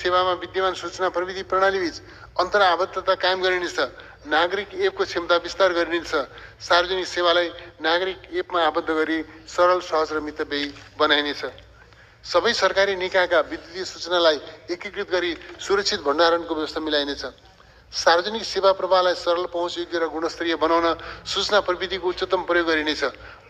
सेवामा विद्यमान सूचना प्रविधि प्रणालीबीच अन्तर्आबद्धता कायम गरिनेछ। नागरिक एपको क्षमता विस्तार गरिनेछ। सार्वजनिक सेवालाई नागरिक एपमा आबद्ध गरी सरल, सहज र मितव्ययी बनाइनेछ। सबै सरकारी निकायका विद्युतीय सूचनालाई एकीकृत गरी सुरक्षित भण्डारणको व्यवस्था मिलाइनेछ। सार्वजनिक सेवा प्रवाहलाई सरल, पहुँचयोग्य र गुणस्तरीय बनाउन सूचना प्रविधिको उच्चतम प्रयोग गरिनेछ।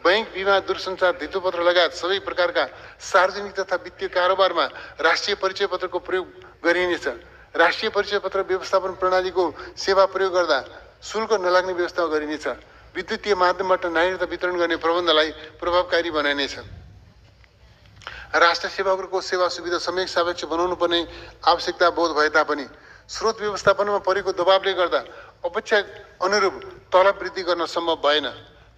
बैंक, बीमा, दूरसञ्चार, धितोपत्र लगायत सबै प्रकारका सार्वजनिक तथा वित्तीय कारोबारमा राष्ट्रिय परिचय पत्रको प्रयोग गरिनेछ। राष्ट्रिय परिचय पत्र व्यवस्थापन प्रणालीको सेवा प्रयोग गर्दा शुल्क नलाग्ने व्यवस्था गरिनेछ। विद्युतीय माध्यमबाट नागरिकता वितरण गर्ने प्रबन्धलाई प्रभावकारी बनाइनेछ। राष्ट्र सेवकहरूको सेवा सुविधा सम्यक सापेक्ष बनाउनु पर्ने आवश्यकता बोध भए तापनि स्रोत व्यवस्थापनमा परेको दबावले गर्दा अपेक्षा अनुरूप तलब वृद्धि गर्न सम्भव भएन।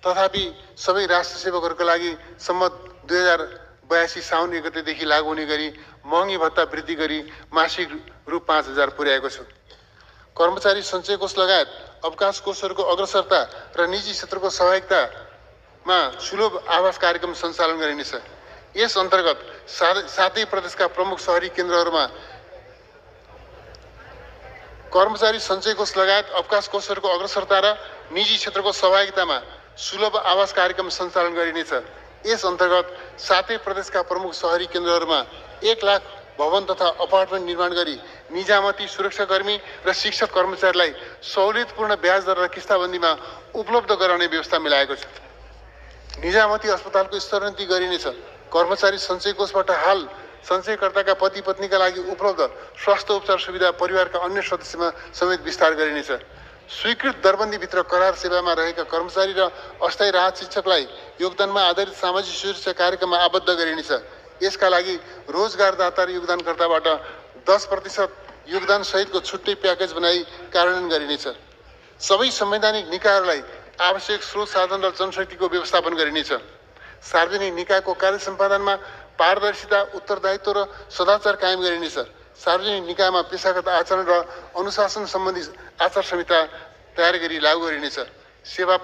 तथापि सबै राष्ट्र सेवकहरूका लागि सम्मत 2082 साउन 1 गतेदेखि लागू हुने गरी महँगी भत्ता वृद्धि गरी मासिक रु 5000 पुर्याएको छ। कर्मचारी सञ्चय कोष लगायत अवकाश कोषहरूको अग्रसरता र निजी क्षेत्रको सहभागितामा सुलभ आवास कार्यक्रम सञ्चालन गरिनेछ। यस अन्तर्गत सातै प्रदेशका प्रमुख शहरी केन्द्रहरूमा कर्मचारी सञ्चय कोष लगायत अवकाश कोषहरूको अग्रसरता र निजी क्षेत्रको सहभागितामा सुलभ आवास कार्यक्रम सञ्चालन गरिनेछ। यस अन्तर्गत सातै प्रदेशका प्रमुख शहरी केन्द्रहरूमा 1 लाख भवन तथा अपार्टमेन्ट निर्माण गरी निजामती, सुरक्षाकर्मी र शिक्षक कर्मचारीलाई सहुलियतपूर्ण ब्याज दर र किस्ताबन्दीमा उपलब्ध गराउने व्यवस्था मिलाएको छ। निजामती अस्पतालको स्तरोन्नति गरिनेछ। कर्मचारी सञ्चय कोषबाट हाल सञ्चयकर्ताका पति पत्नीका लागि उपलब्ध स्वास्थ्य उपचार सुविधा परिवारका अन्य सदस्यमा समेत विस्तार गरिनेछ। स्वीकृत दरबन्दीभित्र करार सेवामा रहेका कर्मचारी र अस्थायी राहत शिक्षकलाई योगदानमा आधारित सामाजिक सुरक्षा कार्यक्रममा आबद्ध गरिनेछ। यसका लागि रोजगारदाता र योगदानकर्ताबाट 10% योगदान सहितको छुट्टै प्याकेज बनाई कार्यान्वयन गरिनेछ। सबै संवैधानिक निकायहरूलाई आवश्यक स्रोत साधन र जनशक्तिको व्यवस्थापन गरिनेछ। सार्वजनिक निकायको कार्य सम्पादनमा पारदर्शिता, उत्तरदायित्व र सदाचार कायम गरिनेछ। सार्वजनिक निकायमा पेशागत आचरण र अनुशासन सम्बन्धी आचार संहिता तयार गरी लागू गरिनेछ। सेवा